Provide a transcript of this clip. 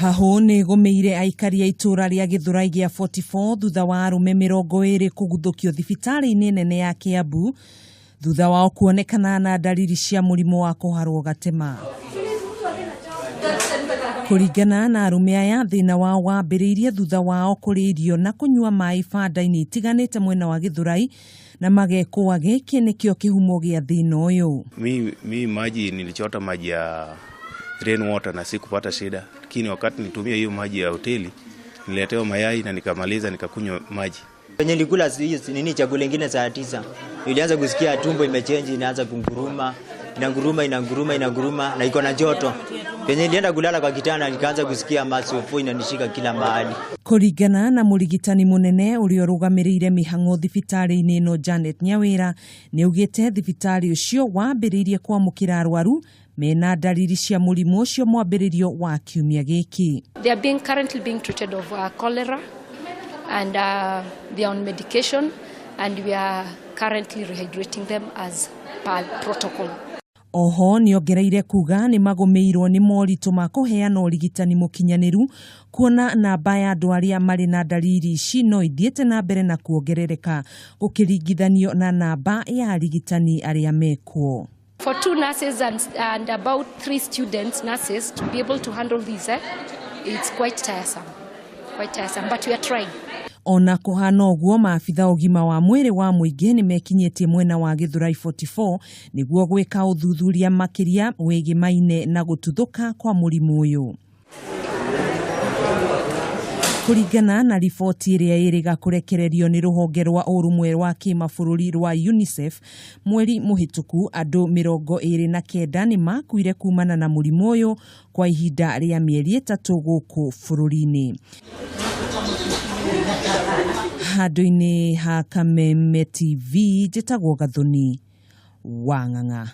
Hahũ nĩ ĩgũmĩire aikari a itũũra rĩa Gĩthũrai gĩa 44 thutha wa arũme 20 kũguthũkio thibitarĩ-inĩ nene ya Kiambu thutha wao kuonekana na ndariri cia mũrimũ wa kũharwo gatema. Kũringana na arũme aya, thĩna wao wambĩrĩirie thutha wao kũrĩa irio na kũnyua maĩ banda-inĩ itiganĩte mwena wa Gĩthũrai na magekũa gĩkĩ nĩkĩo kĩhumo gĩa thĩna ũyũ. Mi maji nilichota maji ya rain water na sikupata shida, lakini wakati nitumia hiyo maji ya hoteli niletewa mayai na nikamaliza nikakunywa maji. Penye nilikula nini chakula ingine saa 9 nilianza kusikia tumbo imechange, inaanza kunguruma, inanguruma, inanguruma, inanguruma na iko na joto. Penye nilienda kulala kwa kitanda nikaanza kusikia masofu inanishika kila mahali. Kũringana na mũrigitani mũnene ũrĩa ũrũgamĩrĩire mĩhang'o thibitarĩ-inĩ ĩno Janet Nyawĩra nĩaugĩte thibitarĩ ũcio wambĩrĩirie kwamũkĩra arwaru mena ndariri cia mũrimũ ũcio mwambĩrĩrio wa kiumia gĩkĩ. They are currently being treated of cholera and they are on medication and we are currently rehydrating them as per protocol. Oho nĩongereire kuga nĩ magũmĩirwo nĩ moritũ ma kũheana ũrigitani mũkinyanĩru kuona namba ya andũ arĩa marĩ na ndariri ici no ithiĩte na mbere na kuongerereka gũkĩringithanio na namba ya arigitani arĩa mekuo. For 2 nurses and about 3 students nurses to be able to handle this, it's quite tiresome. Quite tiresome, but we are trying. Ona kũhana ũguo maabitha ũgima wa mwĩrĩ wa mũingĩ nĩmekinyĩtie mwena wa Gĩthũrai 44 nĩguo gwĩka ũthuthuria makĩria wĩgĩmaine na gũtuthũka kwa mũrimũ ũyũ. Kũringana na riboti ĩrĩa ĩrĩga kũrekererio nĩ rũhonge rwa ũrũmwe rwa kĩmabũrũri rwa UNICEF mweri mũhĩtũku andũ 29 nĩ makuire kumana na mũrimũ ũyũ kwa ihinda rĩa mĩeri 3 gũkũ bũrũri-inĩ. Handũ-inĩ ha Kameme TV njĩtagwo Gathoni wa Ng'ang'a.